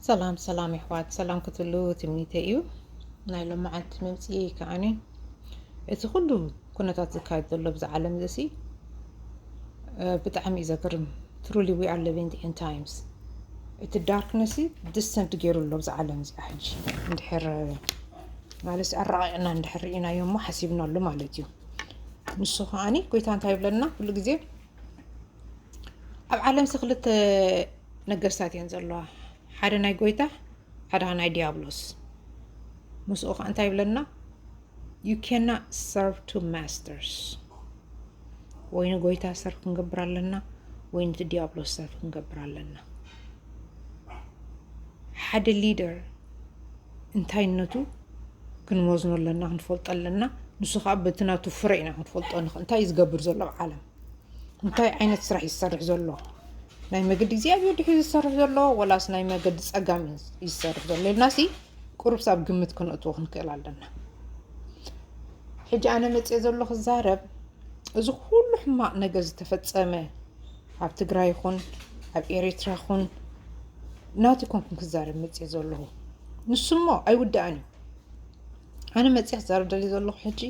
ሰላም ሰላም የሕዋት፣ ሰላም ክትህልዉ ትምኒተይ እዩ። ናይ ሎምዓንቲ መምፅኤ ከዓኒ እቲ ኩሉ ኩነታት ዝካየድ ዘሎ ብዛ ዓለም እዚ ሲ ብጣዕሚ እዩ ዘገርም። Truly we are living in times። እቲ darkness descend ገይሩ ኣሎ ብዛ ዓለም እዚኣ ሕጂ እንድሕር ማለት ኣረቃቂዕና እንድሕር ርኢናዮ እሞ ሓሲብናሉ ማለት እዩ። ንሱ ከዓኒ ጎይታ እንታይ ይብለና ኩሉ ግዜ ኣብ ዓለምሲ ክልተ ነገስታት እየን ዘለዋ። ሓደ ናይ ጎይታ፣ ሓደ ናይ ዲያብሎስ። ምስኡ ከዓ እንታይ ይብለና? You cannot serve two masters። ወይ ንጎይታ ሰርፍ ክንገብር ኣለና ወይ ነቲ ዲያብሎስ ሰርፍ ክንገብር ኣለና። ሓደ ሊደር እንታይነቱ ክንወዝኖ ኣለና፣ ክንፈልጦ ኣለና። ንሱ ከዓ በቲ ናቱ ፍረ ኢና ክንፈልጦ ንኽእል። እንታይ እዩ ዝገብር ዘሎ ኣብ ዓለም? እንታይ ዓይነት ስራሕ ይሰርሕ ዘሎ? ናይ መገዲ እግዚኣብሔር ድሕሪ ዝሰርሕ ዘሎ ወላስ ናይ መገዲ ጸጋም ይሰርሕ ዘሎ ኢልናሲ ቁሩብስ ኣብ ግምት ክንእትዎ ክንክእል ኣለና። ሕጂ ኣነ መፅየ ዘሎ ክዛረብ እዚ ኩሉ ሕማቕ ነገር ዝተፈጸመ ኣብ ትግራይ ይኹን ኣብ ኤርትራ ይኹን ናቱ ኮንኩን ክዛረብ መፅየ ዘለኹ። ንሱሞ ኣይውዳእን እዩ። ኣነ መፅየ ክዛረብ ደልየ ዘለኹ ሕጂ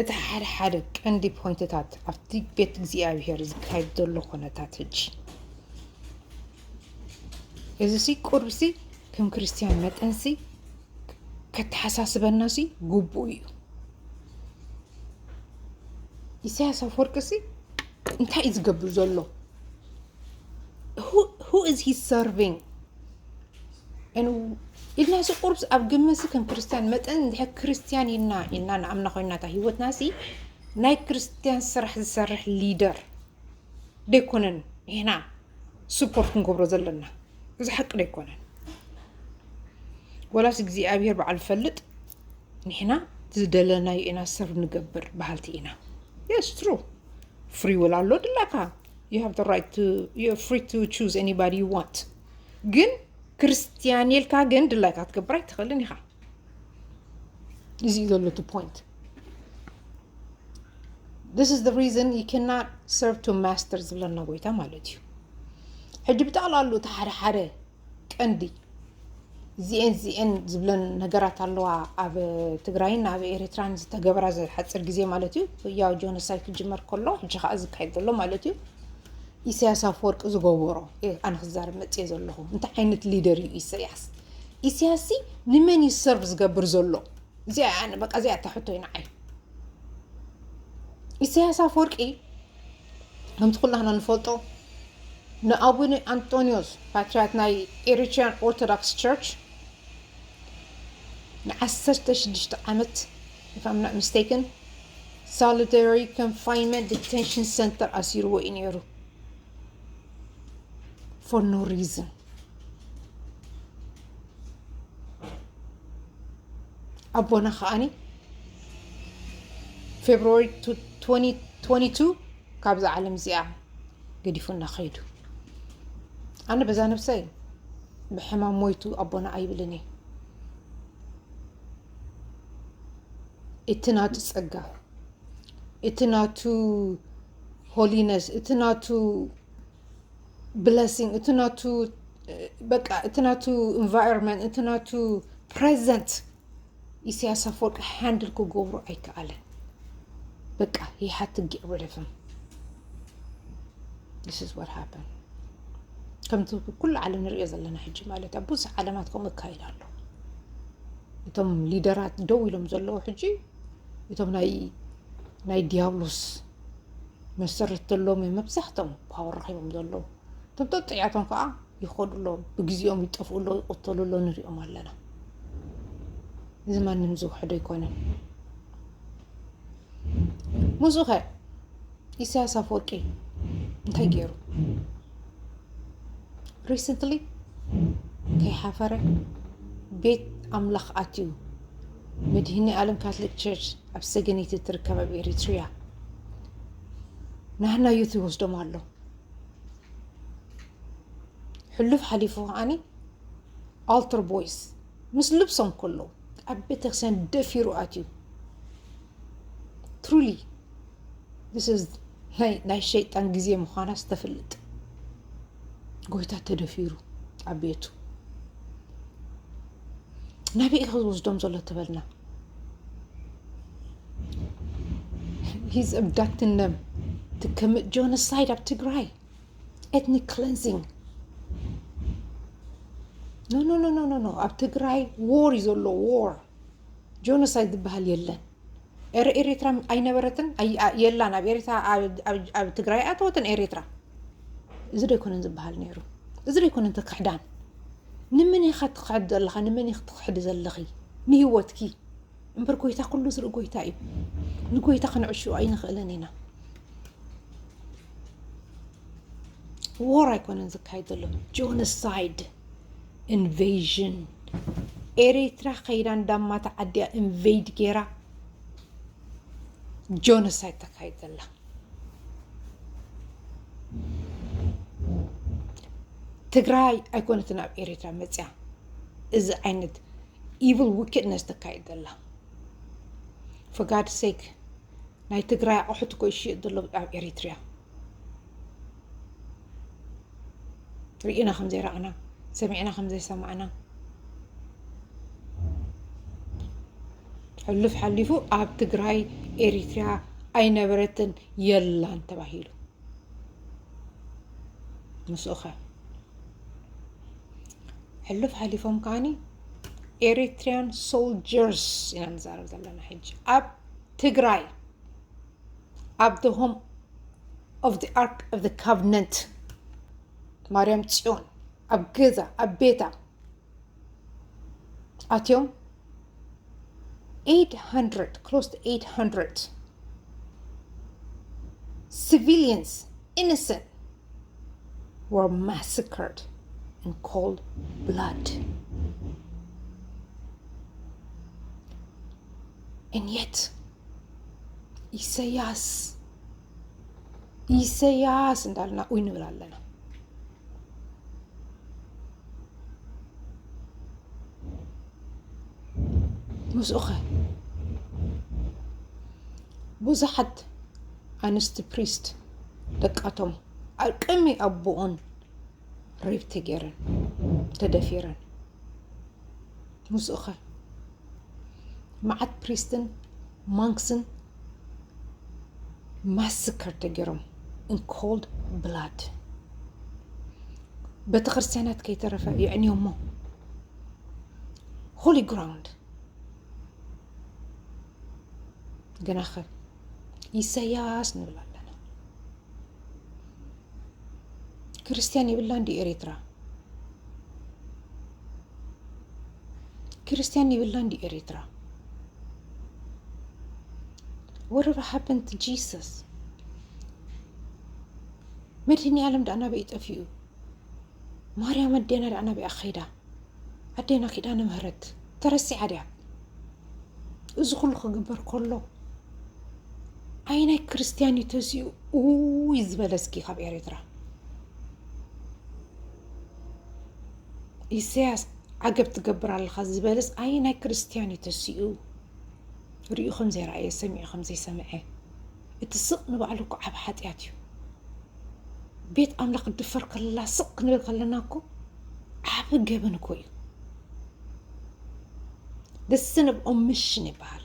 እቲ ሓደ ሓደ ቀንዲ ፖይንትታት ኣብቲ ቤት እግዚኣብሔር ዝካየድ ዘሎ ኩነታት ሕጂ እዚ ሲ ቁርብሲ ከም ክርስትያን መጠንሲ ከተሓሳስበናሲ ግቡእ እዩ። ኢሳያስ ኣፈወርቅሲ እንታይ እዩ ዝገብር ዘሎ? Who is he serving? ኢልና ሲ ቁርብስ ኣብ ግምሲ ከም ክርስትያን መጠን እንድሕር ክርስትያን ኢልና ኢልና ንኣምና ኮይንናታ ህይወትናሲ ናይ ክርስትያን ስራሕ ዝሰርሕ ሊደር ደይኮነን ንሕና ስፖርት ክንገብሮ ዘለና። እዚ ሓቂ ደይኮነን። ወላስ እግዚኣብሔር በዓል ፈልጥ ንሕና ዝደለናዮ ኢና ሰብ ንገብር በሃልቲ ኢና። Yes, true. Free will ኣሎ ድላካ። You have the right to, you're free to choose anybody you want. ግን ክርስትያን ኢልካ ግን ድላይካ ክትገብር ኣይትኽእልን ኢኻ። እዚ እዩ ዘሎ እቲ point። This is the reason you cannot serve two masters ዝብለና ጎይታ ማለት እዩ። ሕጂ ብጠቕላሉ እቲ ሓደ ሓደ ቀንዲ እዚኤን እዚኤን ዝብለን ነገራት ኣለዋ ኣብ ትግራይን ኣብ ኤርትራን ዝተገበራ ዝሓፅር ግዜ ማለት እዩ። ያው ጆኖሳይድ ክጅመር ከሎ ሕጂ ከዓ ዝካየድ ዘሎ ማለት እዩ። ኢሳያስ ኣፈወርቂ ዝገበሮ ኣነ ክዛረብ መፅየ ዘለኹ እንታይ ዓይነት ሊደር እዩ ኢሳያስ? ኢሳያስ ንመን እዩ ሰርቭ ዝገብር ዘሎ? እዚኣ በቃ እዚኣ እታ ሕቶ እዩ ንዓይ። ኢሳያስ ኣፈወርቂ ከምቲ ኩላህና ንፈልጦ ንኣቡነ ኣንጦኒዮስ ፓትርያት ናይ ኤሪትሪያን ኦርቶዶክስ ቸርች ንዓሰርተ ሽዱሽተ ዓመት if I'm not mistaken solitary confinement detention center ኣሲርዎ እዩ ነይሩ። For no reason ኣቦና ከዓኒ ፌብርዋሪ twenty twenty-two ካብዛ ዓለም እዚኣ ገዲፉና ከይዱ። ኣነ በዛ ነብሰይ ብሕማም ሞይቱ ኣቦና ኣይብልን እየ። እቲ ናቱ ጸጋ፣ እቲ ናቱ ሆሊነስ፣ እቲ ናቱ ብለሲንግ፣ እቲ ናቱ በቃ እቲ ናቱ ኢንቫይሮንመንት፣ እቲ ናቱ ፕሬዘንት ኢሳያስ ኣፈወርቂ ሃንድል ክገብሮ ኣይከኣለን። በቃ he had to get rid of him. This is what happened. ከምቲ ኩሉ ዓለም ንሪኦ ዘለና ሕጂ ማለት ኣብ ብዙሕ ዓለማት ከምኡ ይካየድ ኣሎ። እቶም ሊደራት ደው ኢሎም ዘለዉ ሕጂ እቶም ናይ ናይ ዲያብሎስ መሰረት ዘለዎም እዮም መብዛሕትኦም ፓወር ረኺቦም ዘለዉ። እቶም ጠጥያቶም ከዓ ይኸዱ ኣሎ፣ ብግዜኦም ይጠፍኡ ኣሎ፣ ይቆተሉ ኣሎ ንሪኦም ኣለና። እዚ ማንም ዝውሕዶ ኣይኮነን። ምስኡ ኸ ኢሳያስ ኣፈወርቂ እንታይ ገይሩ? ሪሰንትሊ ከይሓፈረ ቤት ኣምላኽ ኣትዩ መድህኒ ዓለም ካቶሊክ ቸርች ኣብ ሰገነይቲ ትርከብ ኣብ ኤሪትሪያ ናህና ዩት ይወስዶም ኣሎ። ሕሉፍ ሓሊፉ ከዓኒ ኣልተር ቦይስ ምስ ልብሶም ከለዉ ኣብ ቤተክርስትያን ደፊሩ ኣትዩ። ትሩሊ ናይ ሸይጣን ግዜ ምዃናስ ተፍልጥ። ጎይታ ተደፊሩ ኣብ ቤቱ ናበይ ኢኻ ዝወስዶም ዘሎ ተበልና? He's abducting them to commit genocide ኣብ ትግራይ። Ethnic cleansing. No, no, no, no, no, no. ኣብ ትግራይ war እዩ ዘሎ, war። Genocide ዝበሃል የለን። ኤረ-፣ ኤርትራ ኣይነበረትን፣ ኣይ-፣ ኣ-፣ የላን። ኣብ ኤርትራ፣ ኣብ፣ ኣብ፣ ኣብ ትግራይ ኣተወትን ኤርትራ። እዚ ዶ ኣይኮነን ዝበሃል ነይሩ? እዚ ዶ ኣይኮነን እቲ ክሕዳን? ንመን ኢኻ ትኽሕድ ዘለኻ? ንመን ኢኻ ትኽሕዲ ዘለኺ? ንህይወትኪ። እምበር ጎይታ ኩሉ ዝርኢ ጎይታ እዩ። ንጎይታ ክንዕሹ ኣይንኽእልን ኢና። War ኣይኮነን ዝካየድ ዘሎ፣ genocide፣ invasion። ኤሪትራ ከይዳ እንዳማታ ዓዲያ invade ገይራ genocide ተካይድ ዘላ። ትግራይ ኣይኮነትን ኣብ ኤሪትራ መፅያ እዚ ዓይነት evil wickedness ተካይድ ዘላ። For God's sake፣ ናይ ትግራይ ኣቑሑት እኮ ይሽየጥ ዘሎ ኣብ ኤሪትሪያ። ርኢና ከም ዘይረኣና፣ ሰሚዕና ከም ዘይሰማዕና። ሕሉፍ ሓሊፉ ኣብ ትግራይ፣ ኤሪትሪያ ኣይነበረትን፣ የላን ተባሂሉ። ምስኡኸ ሕሉፍ ሓሊፎም ከዓኒ Eritrean soldiers ኢና ንዛረብ ዘለና ሕጂ ኣብ ትግራይ፣ ኣብ the home of the Ark of the Covenant፣ ማርያም ጽዮን ኣብ ገዛ ኣብ ቤታ ኣትዮም eight hundred, close to eight hundred civilians, innocent, were massacred in cold blood. And yet, ኢሰያስ፣ ኢሰያስ እንዳልና ኡይ ንብል ኣለና። ምስኡኸ ብዙሓት ኣንስቲ ፕሪስት ደቃቶም ኣብ ቅድሚ ኣቦኦን ሬፕ ተገይረን፣ ተደፊረን። ምስኡኸ መዓት ፕሪስትን ማንክስን ማስከር ተገይሮም in cold blood። ቤተ ክርስቲያናት ከይተረፈ የዕንዮሞ፣ holy ground። ግናኸ ኢሰያስ ንብል ኣለና። ክርስቲያን ይብላን ድዩ ኤሪትራ? ክርስቲያን ይብላን ድዩ ኤሪትራ? Whatever happened to Jesus? መድህኒ ዓለም ደኣ ናበይ ጠፊኡ? ማርያም ኣዴና ደኣ ናበይ ከይዳ? ኣዴና ኪዳነ ምህረት ተረሲዓ ድያ? እዚ ኩሉ ክግበር ከሎ ኣይናይ ክርስቲያን እዩ ተሲኡ ኡይ ዝበለ እስኪ ካብ ኤርትራ? ኢሳያስ ዓገብ ትገብር ኣለኻ ዝበለስ ኣይናይ ክርስቲያን እዩ ተሲኡ? ርእዩ ከም ዘይረኣየ፣ ሰሚዑ ከም ዘይሰምዐ። እቲ ስቕ ንባዕሉ እኮ ዓቢ ሓጢኣት እዩ። ቤት ኣምላኽ ክትድፈር ከላ ስቕ ክንብል ከለና እኮ ዓቢ ገበን እኮ እዩ። The sin of omission ይበሃል።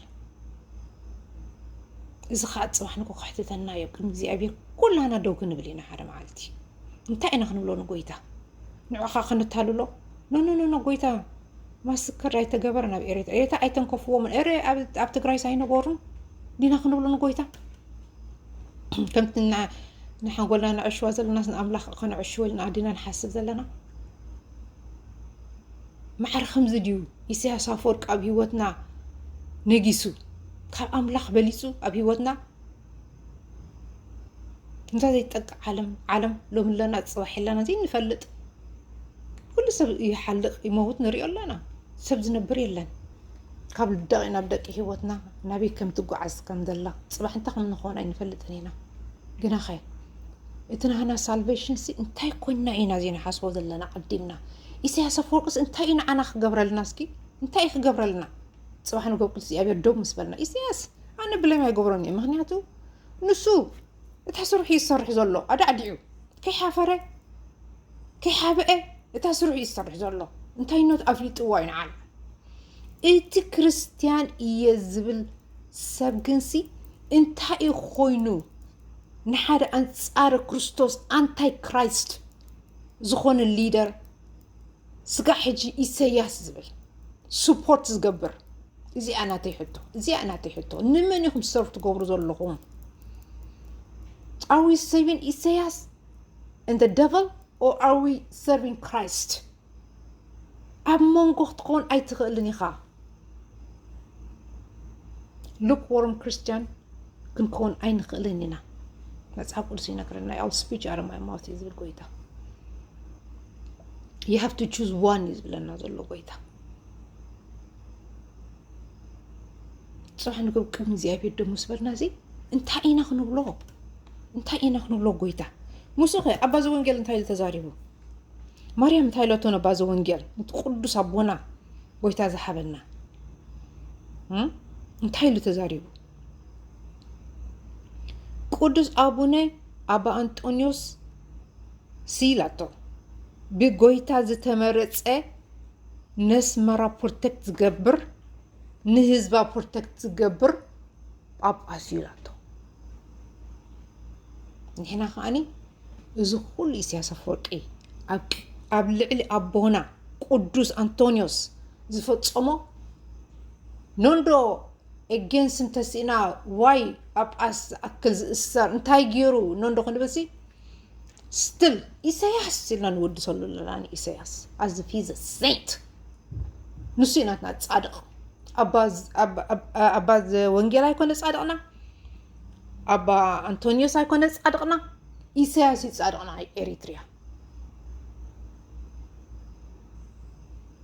እዚ ከዓ ጽባሕ ንግሆ ከሕትተና እዩ ኣብ ቅድሚ እግዚኣብሔር። ኩላና ደው ክንብል ኢና ሓደ መዓልቲ። እንታይ ኢና ክንብሎ ንጎይታ? ንዑኻ ከነታልሎ? ኖ፣ ኖ፣ ኖ፣ ኖ፣ ጎይታ ማስከር ኣይተገበረን ኣብ ኤርትራ። ኤርትራ ኣይተንከፍዎምን። ኤረ ኣብ፣ ኣብ ትግራይስ ኣይነበሩን ዲና ክንብሎ ንጎይታ? ከምቲ ና-፣ ንሓንጎልና ነዕሽዋ ዘለናስ ንኣምላኽ ከነዕሽወልና ዲና ንሓስብ ዘለና? ማዕረ ከምዚ ድዩ ኢሳያስ ኣፈወርቂ ኣብ ህይወትና ነጊሱ? ካብ ኣምላኽ በሊጹ ኣብ ህይወትና? እንታ ዘይጠቅዕ ዓለም፣ ዓለም ሎሚ ኣለና፣ ጽባሕ የለና፣ ዘይንፈልጥ። ኩሉ ሰብ ይሓልቕ፣ ይመውት ንሪኦ ኣለና። ሰብ ዝነብር የለን። ካብ ደቂ ናብ ደቂ ህይወትና ናበይ ከም ትጓዓዝ ከም ዘላ፣ ጽባሕ እንታይ ከም ንኾን ኣይንፈልጥን ኢና። ግናኸ እቲ ናህና ሳልቬሽን ሲ እንታይ ኮይና ኢና ዘይንሓስቦ ዘለና ቀዲምና? ኢሳያስ ኣፈወርቅስ እንታይ እዩ ንዓና ክገብረልና? እስኪ እንታይ እዩ ክገብረልና? ጽባሕ ንግሆ ቅዱስ እግዚኣብሔር ደው ምስ በልና፣ ኢሳያስ ኣነ ብሌም ኣይገብሮን እየ። ምኽንያቱ ንሱ እታ ስርሑ እዩ ዝሰርሕ ዘሎ። ኣዳዕዲዑ ከይሓፈረ ከይሓብአ እታ ስርሑ እዩ ዝሰርሕ ዘሎ። እንታይነቱ ኣፍሊጥዎ እዩ ንዓለም። እቲ ክርስትያን እየ ዝብል ሰብ ግንሲ እንታይ እዩ ኮይኑ ንሓደ ኣንጻር ክርስቶስ ኣንታይ ክራይስት ዝኾነ ሊደር ስጋዕ ሕጂ ኢሰያስ ዝብል ስፖርት ዝገብር? እዚኣ ናተይ ሕቶ፣ እዚኣ ናተይ ሕቶ። ንመን ኢኹም ሰርቭ ትገብሩ ዘለኹም? Are we serving ኢሰያስ and the devil, or are we serving Christ? ኣብ መንጎ ክትከውን ኣይትኽእልን ኢኻ። ሉክዎርም ክርስቲያን ክንከውን ኣይንኽእልን ኢና። መጽሓፍ ቅዱስ ይነግረና፣ I'll speak out of my mouth እዩ ዝብል ጎይታ። You have to choose one እዩ ዝብለና ዘሎ ጎይታ። ጽባሕ ንግብ ቅድሚ እግዚኣብሔር ደሞ ስበልና እዚ እንታይ ኢና ክንብሎ? እንታይ ኢና ክንብሎ ጎይታ? ሙሴ ኸ ኣባ ዘወንጌል እንታይ ኢሉ ተዛሪቡ? ማርያም እንታይ ኢለቶ ነባ ዘወንጌል? ነቲ ቅዱስ ኣቦና ጎይታ ዝሃበና እንታይ ኢሉ ተዛሪቡ? ቅዱስ ኣቡነ ኣባ ኣንጦንዮስ ሲላቶ ብጎይታ ዝተመረጸ ነስመራ ፕሮቴክት ዝገብር ንህዝባ ፕሮቴክት ዝገብር ጳጳስ እዩ ኢላቶ። ንሕና ከዓኒ እዚ ኩሉ ኢሳያስ ኣፈወርቂ ኣብ ልዕሊ ኣቦና ቅዱስ ኣንቶኒዮስ ዝፈጸሞ ኖንዶ ኤጌንስ እንተስኢና ዋይ ጳጳስ ዝኣክል ዝእሰር እንታይ ገይሩ ኖንዶ ክንብልሲ ስትል ኢሳያስ ኢልና ንወድሰሉ ኣለና። ንኢሳያስ ኣዚ ፊዘ ሴንት ንሱ እዩ ናትና ጻድቕ። ኣባ ወንጌል ኣይኮነ ጻድቕና፣ ኣባ ኣንቶኒዮስ ኣይኮነ ጻድቕና፣ ኢሳያስ እዩ ጻድቕና። ኤሪትሪያ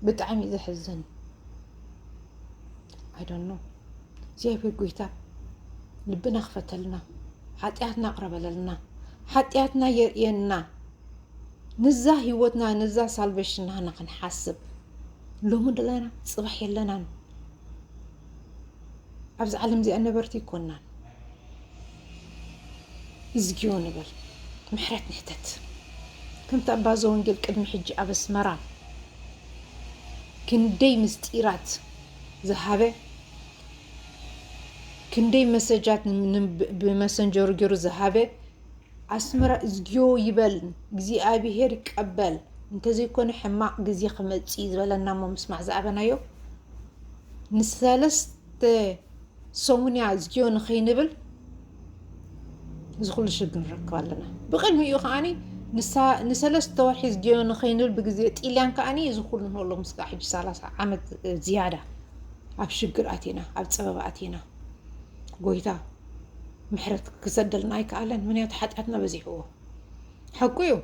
ብጣዕሚ እዩ ዘሕዝን። I don't know። እግዚኣብሔር ጎይታ ልብና ክፈተልና፣ ሓጢኣትና ኣቕረበለልና፣ ሓጢኣትና የርእየና። ንዛ ህይወትና፣ ንዛ ሳልቬሽንና ክንሓስብ ሎሚ ደለና ጽባሕ የለናን። ኣብዚ ዓለም እዚኣ ነበርቲ ይኮናን። እዝጊዮ ንበል፣ ምሕረት ንሕተት። ከምቲ ኣባ ዘወንጌል ቅድሚ ሕጂ ኣብ ኣስመራ ክንደይ ምስጢራት ዝሃበ፣ ክንደይ መሰጃት ብመሰንጀሩ ገይሩ ዝሃበ፣ ኣስመራ እዝጊዮ ይበል፣ እግዚኣብሔር ይቀበል፣ እንተዘይኮነ ሕማቕ ግዜ ክመጽእ እዩ ዝበለና እሞ ምስማዕ ዝኣበናዮ ንሰለስተ ሰሙንያ እዝጊዮ ንኸይንብል እዚ ኩሉ ሽግር ንረክብ ኣለና። ብቕድሚኡ ከዓኒ ንሳ ንሰለስተ ወርሒ እዝጊዮ ንኸይንብል ብግዜ ጢልያን ከዓኒ እዚ ኩሉ ንህሎ ምስ ከዓ ሕጂ ሰላሳ ዓመት ዝያዳ ኣብ ሽግር ኣቲና፣ ኣብ ጸበባ ኣቲና። ጎይታ ምሕረት ክሰደልና ኣይከኣለን፣ ምክንያቱ ሓጢኣትና በዚሕዎ። ሓቁ እዩ።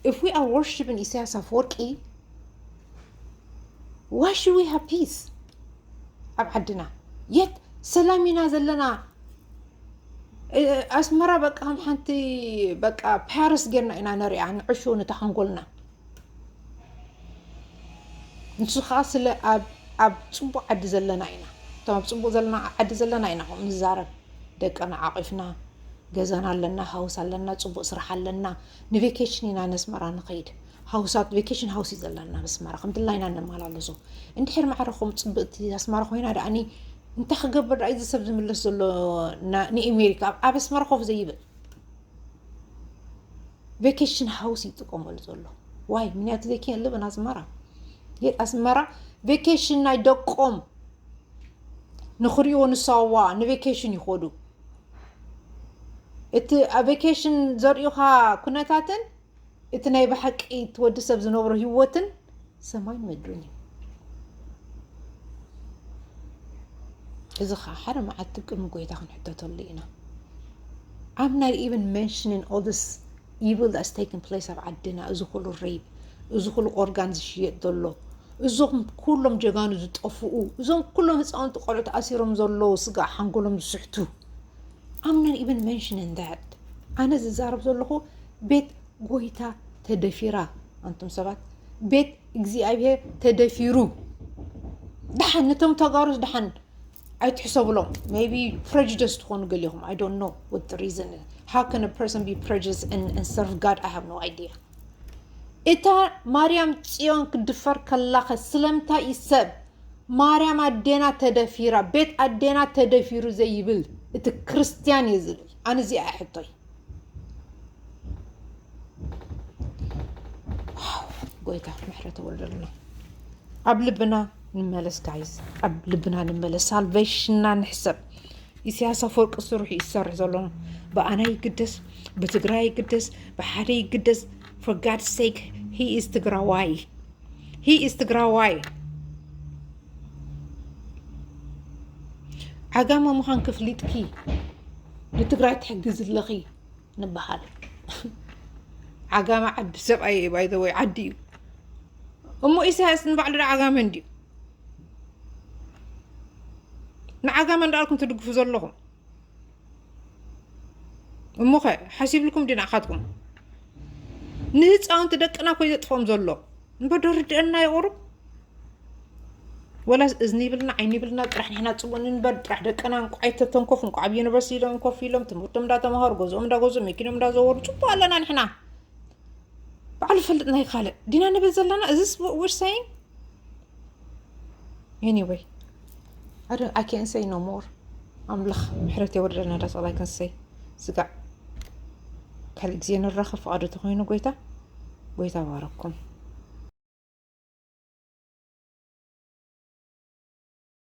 If we are worshiping ኢሳያስ ኣፈወርቂ, why should we have peace? ኣብ ዓድና የት ሰላም ኢና ዘለና። ኣስመራ በቃ ከም ሓንቲ በቃ ፓሪስ ጌርና ኢና ነሪኣ፣ ንዕሹ ንተሓንጎልና። ንሱ ከዓ ስለ ኣብ ፅቡቅ ዓዲ ዘለና ኢና፣ እቶም ኣብ ፅቡቅ ዘለና ዓዲ ዘለና ኢና ከምኡ ንዛረብ። ደቅና ዓቂፍና፣ ገዛና ኣለና፣ ሃውስ ኣለና፣ ፅቡቅ ስራሕ ኣለና። ንቬኬሽን ኢና ነስመራ ንኸይድ። ሃውሳት ቬኬሽን ሃውስ እዩ ዘለና ኣብ ኣስመራ፣ ከም ድላይና ነመላለሶ። እንድሕር ማዕረ ከም ፅብቅቲ ኣስመራ ኮይና ደኣኒ እንታይ ክገብር ደኣ እዚ ሰብ ዝምለስ ዘሎ ንኤሜሪካ? ኣብ ኣስመራ ኮፍ ዘይብል ቬኬሽን ሃውስ ይጥቀመሉ ዘሎ። ዋይ ምክንያቱ they can't live in ኣስመራ። የት ኣስመራ ቬኬሽን ናይ ደቆም ንኽሪእዎ ንሳዋ ንቬኬሽን ይኸዱ። እቲ ኣብ ቬኬሽን ዘርእዩኻ ኩነታትን እቲ ናይ ብሓቂ እቲ ወዲ ሰብ ዝነብሮ ህይወትን ሰማይን ምድርን እዩ። እዚ ከዓ ሓደ መዓልቲ ቅድሚ ጎይታ ክንሕተተሉ ኢና። I'm not even mentioning all this evil that's taking place ኣብ ዓድና፣ እዚ ኩሉ ሬፕ፣ እዚ ኩሉ ኦርጋን ዝሽየጥ ዘሎ፣ እዞም ኩሎም ጀጋኑ ዝጠፍኡ፣ እዞም ኩሎም ህፃውንቲ ቆልዑ ተኣሲሮም ዘለዉ፣ ስጋ ሓንጎሎም ዝስሕቱ። I'm not even mentioning that። ኣነ ዝዛረብ ዘለኹ ቤት ጎይታ ተደፊራ፣ ኣንቱም ሰባት ቤት እግዚኣብሔር ተደፊሩ። ደሓን ነቶም ተጋሩስ ደሓን ኣይትሕሰብሎም። Maybe prejudice ትኾኑ ገሊኹም፣ I don't know what the reason is. How can a person be prejudiced and, and serve God? I have no idea. እታ ማርያም ጽዮን ክድፈር ከላኸ ስለምንታይ እዩ ሰብ ማርያም ኣዴና ተደፊራ፣ ቤት ኣዴና ተደፊሩ ዘይብል እቲ ክርስትያን እዩ ዝብል። ኣነ እዚኣ ሕቶይ። ዋው፣ ጎይታ ምሕረት ወርደልና። ኣብ ልብና ንመለስ ጋይዝ፣ ኣብ ልብና ንመለስ፣ ሳልቬሽንና ንሕሰብ። ኢሳያስ ኣፈወርቂ ስርሑ ይሰርሕ ዘሎ ብኣና ይግደስ፣ ብትግራይ ይግደስ፣ ብሓደ ይግደስ። For God's sake, he is ትግራዋይ፣ he is ትግራዋይ። ዓጋመ ምዃን ክፍሊጥኪ ንትግራይ ትሕግዝ ኣለኺ ንበሃል። ዓጋመ ዓዲ ሰብኣይ እዩ፣ by the way፣ ዓዲ እዩ። እሞ ኢሳያስ ንባዕሉ ዶ ዓጋመ እንድዩ? ንዓጋመ እንዳልኩም ትድግፉ ዘለኹም። እሞኸ ሓሲብልኩም ዲ ንዓኻትኩም? ንህፃውንቲ ደቅና ኮይ ዘጥፎም ዘሎ እምበር ዶ ርድአና ይቑሩብ። ወላስ እዝኒ ይብልና ዓይኒ ይብልና፣ ጥራሕ ንሕና ፅቡቅ ንንበር፣ ጥራሕ ደቅና እንቋዕ ኣይተተንኮፉ፣ እንቋዕ ኣብ ዩኒቨርሲቲ ኢሎም ኮፍ ኢሎም ትምህርቶም እንዳተምሃሩ፣ ገዝኦም እንዳገዝኡ፣ መኪኖም እንዳዘወሩ ፅቡቅ ኣለና ንሕና። ባዕሉ ፈልጥ ናይ ካልእ ዲና ንብል ዘለና። Is this what we're saying? Anyway, I don't, I can't say no more. ኣምላኽ ምሕረት የወርደልና። That's all I can say. ስጋዕ ካልእ ግዜ ንራኸብ ፍቓዱ ተኾይኑ ጎይታ፣ ጎይታ ባረኩም።